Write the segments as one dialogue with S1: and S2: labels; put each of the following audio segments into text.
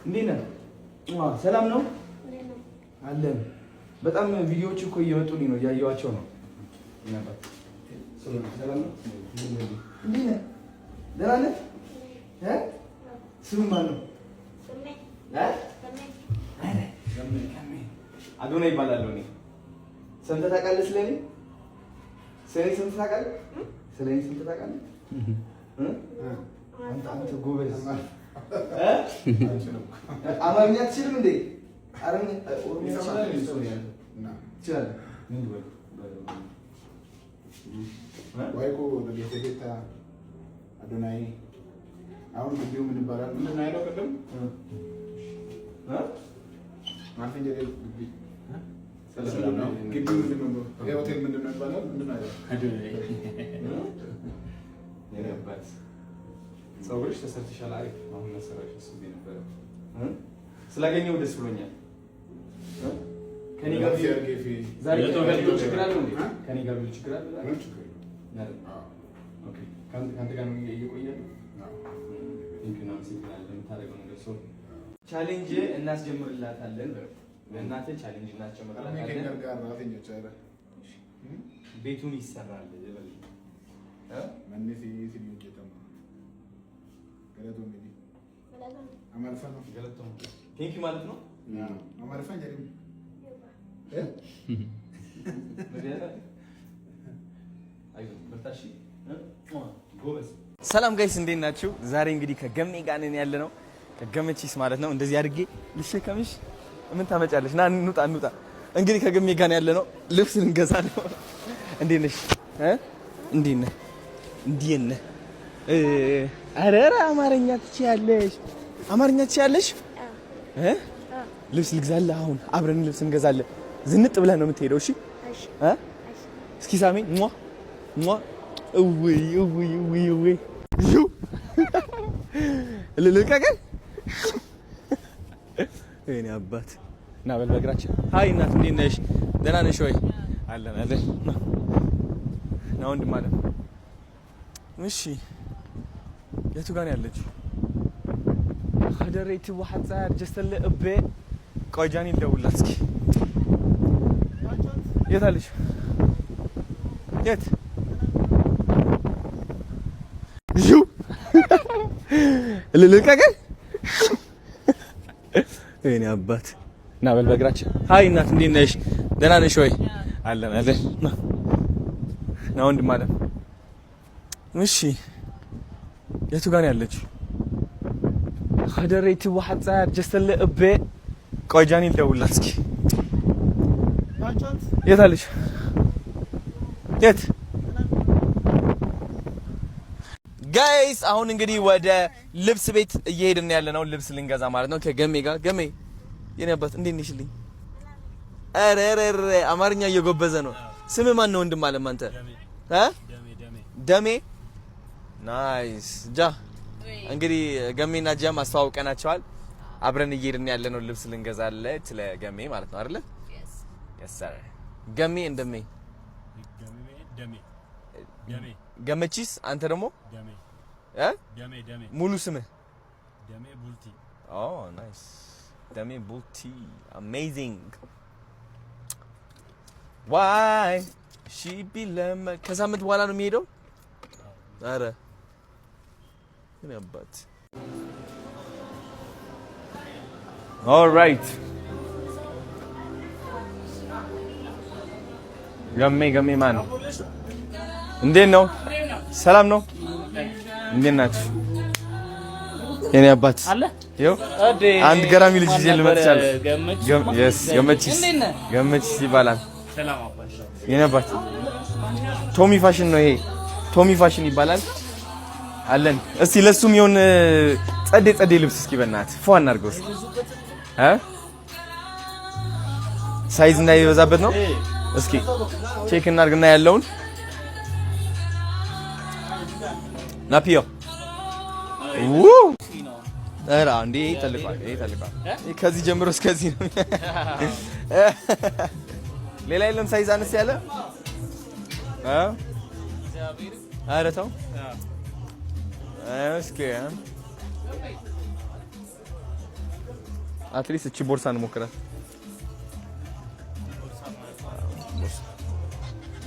S1: እንዴት ነህ? ሰላም ነው አለን። በጣም ቪዲዮዎች እኮ እየመጡልኝ ነው፣ እያየኋቸው ነው። ሰላም ነው? እንዴት ነህ? ደህና ነህ? ስምህ ማን ነው? አዶናይ ይባላል። እኔ ሰምተህ ታውቃለህ? ስለኔ ስለኔ ሰምተህ ታውቃለህ? ስለኔ ሰምተህ ታውቃለህ? አንተ አንተ ጎበዝ፣ አማርኛ አትችልም እንዴ? ኦሮምኛ ትችላለህ? ምን ልበል?
S2: ዋይኮ ጌታ አዶናይ አሁን ግቢው ምን ይባላል? ምንድን ነው ያለው ቅድም? ግቢ ግቢው ምንድን ነው? ይሄ ሆቴል ምንድን ነው ይባላል? ምንድን ነው ያለው?
S1: ፀጉርሽ ተሰርተሻል። አሪፍ አሁን መሰራሽ አስቤ ነበረ። ስላገኘው ደስ ብሎኛል። ከኔ ጋር ዛሬ ችግር አለው እንዴ? ከኔ ጋር ችግር አለ? Okay፣ ከአንተ ጋር ነው እየቆያለሁ። የምታደርገው ነገር ሰው challenge እናስጀምርላታለን። ለእናትህ challenge እናስጀምርላታለን። ቤቱን ይሰራል። Thank you ማለት ነው። ሰላም guys፣ እንዴት ናችሁ? ዛሬ እንግዲህ ከገሜ ጋር ነን ያለ ነው፣ ከገመቺስ ማለት ነው። እንደዚህ አድርጌ ልሸከምሽ። ምን ታመጫለሽ? ና እንውጣ፣ እንውጣ። እንግዲህ ከገሜ ጋር ያለ ነው፣ ልብስ ልንገዛ ነው። እንዴት ነሽ? እንዴት ነህ? እንዴት ነህ? ኧረ ኧረ አማርኛ ትችያለሽ፣ አማርኛ ትችያለሽ። ልብስ ልግዛልህ። አሁን አብረን ልብስ እንገዛለን። ዝንጥ ብለህ ነው የምትሄደው። እሺ እስኪ ሳሜ ሟ ሟ። እውይ እውይ እውይ እውይ ልልቀቅህ። የእኔ አባት እና በል በእግራችን። Hi እናት፣ እንዴት ነሽ? ደህና ነሽ ወይ? አለን አለን። ና ወንድም አለ። እሺ የቱ ጋር ነው ያለችው? ኸደሬቲ ወሐጻር ጀስተለ እቤ። ቆይ ጃኒ ልደውልላት እስኪ። የት አለች? የት ይሁ ልልቀቅህ። የእኔ አባት እና በል በእግራችን። Hi እናት፣ እንዴት ነሽ? ደህና ነሽ ወይ? አለን አለን። ና ወንድም አለ። እሺ የቱ ጋር ነው ያለችው? ኸደሬቲ ወሐጻር ጀስተለ እቤ። ቆይ ጃኒ ልደውልላት እስኪ። የት አለች? የት guys? አሁን እንግዲህ ወደ ልብስ ቤት እየሄድን ያለ ነው፣ ልብስ ልንገዛ ማለት ነው ከገሜ ጋር። ገሜ የኔ አባት እንዴት ነሽልኝ? ኧረ ኧረ ኧረ አማርኛ እየጎበዘ ነው። ስምህ ማን ነው ወንድም አለም አንተ? እ ደሜ። Nice። ጃ እንግዲህ ገሜና ጃም አስተዋውቀናቸዋል። አብረን እየሄድን ያለ ነው ልብስ ልንገዛለት ለገሜ ማለት ነው አይደለ? Yes sir። ገሜ እንደሜ ገመቺስ። አንተ ደግሞ ሙሉ ስምህ?
S3: ደሜ ቡልቲ።
S1: Oh nice፣ ደሜ ቡልቲ፣ amazing። ዋይ ሺ ቢለመ ከሳምንት በኋላ ነው የሚሄደው። አረ ምን አባት። Alright፣ ገሜ ገሜ ማን እንዴት ነው? ሰላም ነው? እንዴት ናችሁ? የኔ አባት ይኸው አንድ ገራሚ ልጅ ይዤ ልመጥቻለሁ። ገመቺስ ገመቺስ ይባላል። የኔ አባት ቶሚ ፋሽን ነው ይሄ፣ ቶሚ ፋሽን ይባላል። አለን። እስቲ ለሱም የሆነ ጸዴ ጸዴ ልብስ እስኪ በእናትህ ፏ እናድርገው እስኪ፣ እ size እንዳይበዛበት ነው። እስኪ check እናድርግና ያለውን ናፒዮ ው ኧረ እንዴ ይጠልቋል፣ ይጠልቋል። ከዚህ ጀምሮ እስከዚህ ነው። ሌላ የለም size አነስ ያለ። ኧረ ተው እስኪ። At least እቺ ቦርሳ እንሞክራት።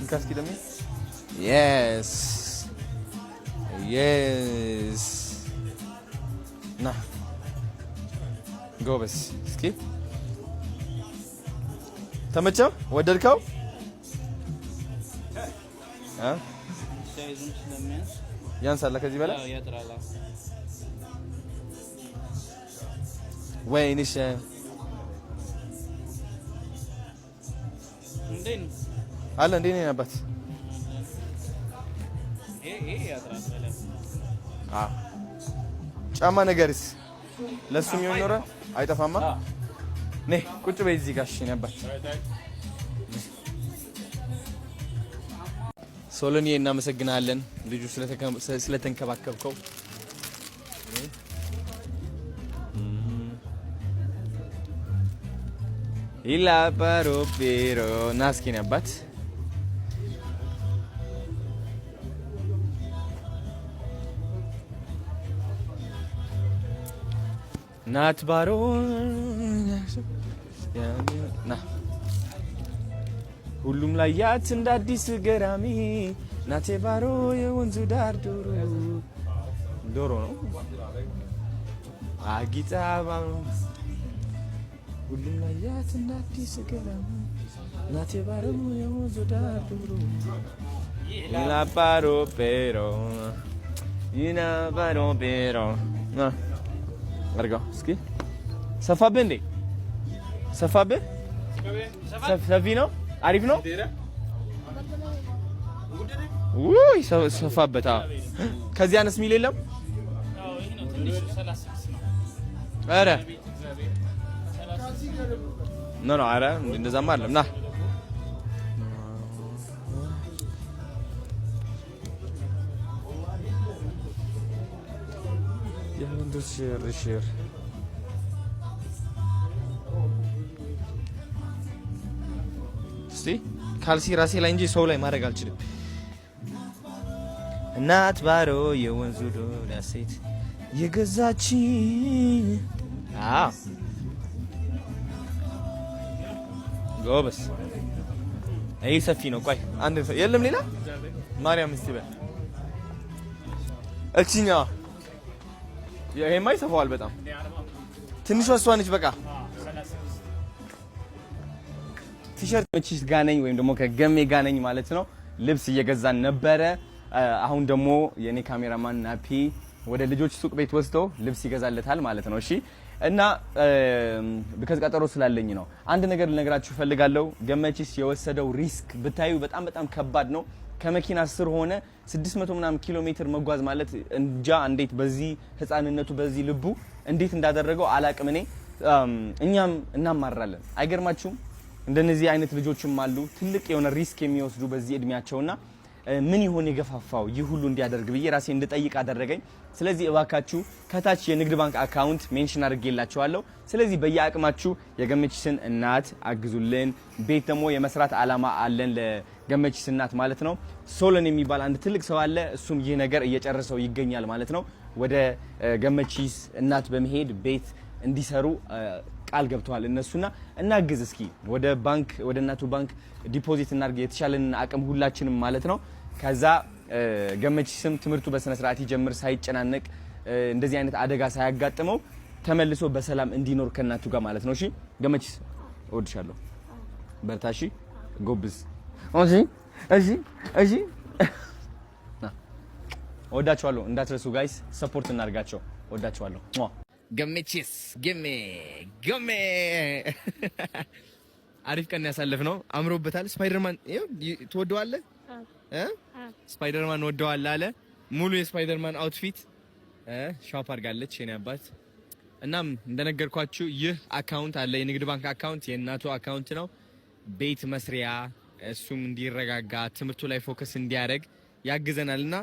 S1: እንካ እስኪ ደግሞ። Yes፣ ና ጎበዝ። እስኪ ተመቸው? ወደድከው? እ ያንሳል ከዚህ በላይ። ወይንሽ አለ እንዴ ነው አባት? ጫማ ነገርስ ለሱ የሚሆን ኖረ አይጠፋማ። ነይ ቁጭ በይ እዚህ ጋር። እሺ የኔ አባት ሶሎኒ እናመሰግናለን፣ ልጁ ስለተንከባከብከው። ኢላባሮ ፔሮ ና እስኪ የኔ አባት። ናት ባሮ ና ሁሉም ላይ ያት እንደ አዲስ ገራሚ ናቴ ባሮ የወንዙ ዳር ዶሮ ዶሮ ነው አጊጣ ባሮ ሁሉም ላይ ያት እንደ አዲስ ገራሚ ናቴ ባሮ የወንዙ ዳር ዶሮ ኢላባሮ ፔሮ ኢላባሮ ፔሮ አድርገው እስኪ። ሰፋብህ እንዴ? ሰፋብህ? ሰፊ ነው። አሪፍ ነው። ውይ ሰፋበት። ከዚህ አነስ የሚል የለም። ኧረ no no፣ ኧረ እንደዛማ አይደለም። ና ሽርሽር እስቲ ካልሲ ራሴ ላይ እንጂ ሰው ላይ ማድረግ አልችልም። እናት ባሮ የወንዙ ዶዳ ሴት የገዛች። ጎበስ። ይህ ሰፊ ነው። ቆይ አንድ የለም ሌላ ማርያም እስቲ በል እችኛዋ ይሄማ ይሰፋዋል በጣም። ትንሿ እሷ ነች። በቃ ቲሸርት መቺስ ጋር ነኝ ወይም ደግሞ ከገሜ ጋር ነኝ ማለት ነው። ልብስ እየገዛን ነበረ። አሁን ደግሞ የኔ ካሜራማን ናፒ ወደ ልጆች ሱቅ ቤት ወስዶ ልብስ ይገዛለታል ማለት ነው። እሺ እና because ቀጠሮ ስላለኝ ነው። አንድ ነገር ልነግራችሁ እፈልጋለሁ። ገመቺስ የወሰደው risk ብታዩ በጣም በጣም ከባድ ነው። ከመኪና ስር ሆነ 600 ምናምን ኪሎ ሜትር መጓዝ ማለት እንጃ እንዴት በዚህ ህፃንነቱ በዚህ ልቡ እንዴት እንዳደረገው አላቅም። እኔ እኛም እናማራለን። አይገርማችሁም? እንደነዚህ አይነት ልጆችም አሉ ትልቅ የሆነ risk የሚወስዱ በዚህ እድሜያቸውና ምን ይሆን የገፋፋው ይህ ሁሉ እንዲያደርግ ብዬ ራሴ እንድጠይቅ አደረገኝ። ስለዚህ እባካችሁ ከታች የንግድ ባንክ account mention አድርጌላችኋለሁ። ስለዚህ በየአቅማችሁ የገመቺስን እናት አግዙልን። ቤት ደግሞ የመስራት አላማ አለን ለገመቺስ እናት ማለት ነው። ሶለን የሚባል አንድ ትልቅ ሰው አለ። እሱም ይህ ነገር እየጨረሰው ይገኛል ማለት ነው። ወደ ገመቺስ እናት በመሄድ ቤት እንዲሰሩ ቃል ገብተዋል እነሱና እናግዝ እስኪ ወደ ባንክ ወደ እናቱ ባንክ deposit እናድርግ የተሻለን አቅም ሁላችንም ማለት ነው። ከዛ ገመቺስም ትምህርቱ በስነ ስርዓት ይጀምር ሳይጨናነቅ እንደዚህ አይነት አደጋ ሳያጋጥመው ተመልሶ በሰላም እንዲኖር ከእናቱ ጋር ማለት ነው። እሺ ገመቺስ እወድሻለሁ፣ በርታ፣ እሺ ጎብዝ። እሺ እሺ እሺ፣ እወዳችኋለሁ። እንዳትረሱ guys፣ support እናድርጋቸው። እወዳችኋለሁ። ገመቺስ ገሜ ገሜ አሪፍ ቀን ያሳለፍ ነው። አምሮበታል። ስፓይደርማን ትወደዋለህ? ስፓይደርማን ወደዋል አለ። ሙሉ የስፓይደርማን outfit shop አድርጋለች የኔ አባት። እናም እንደነገርኳችሁ ይህ account አለ፣ የንግድ ባንክ account የእናቱ account ነው። ቤት መስሪያ እሱም እንዲረጋጋ ትምህርቱ ላይ focus እንዲያደርግ ያግዘናልና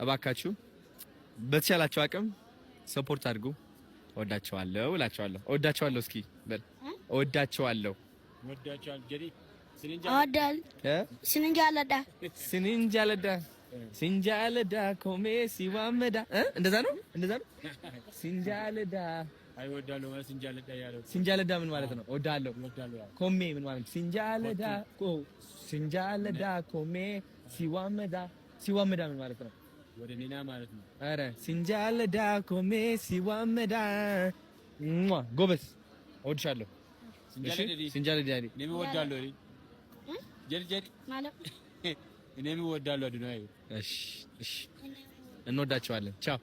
S1: እባካችሁ በተቻላችሁ አቅም support አድርጉ። እወዳቸዋለሁ እላቸዋለሁ። እወዳቸዋለሁ። እስኪ በል እወዳቸዋለሁ። ስንንጃለዳ ሲንጃለዳ ኮሜ ሲዋመዳ እንደዛ ነው፣ እንደዛ ነው። ሲንጃለዳ
S3: አይ እወዳለሁ ማለት ሲንጃለዳ ያለው።
S1: ሲንጃለዳ ምን ማለት ነው? እወዳለሁ።
S3: እወዳለሁ ያለው።
S1: ኮሜ ምን ማለት ነው? ሲንጃለዳ ኮ ሲንጃለዳ ኮሜ ሲዋመዳ። ሲዋመዳ ምን ማለት ነው?
S3: ወደ ኔና ማለት ነው።
S1: ኧረ ሲንጃለዳ ኮሜ ሲዋመዳ። ሟ ጎበዝ፣ እወድሻለሁ። እሺ ሲንጃለዳ።
S3: እኔም እወዳለሁ። እኔ ጀሪ ጀሪ
S4: ማለት
S3: እኔም እወዳለሁ አዶናይ።
S1: እሺ እሺ፣ እንወዳቸዋለን። ቻው።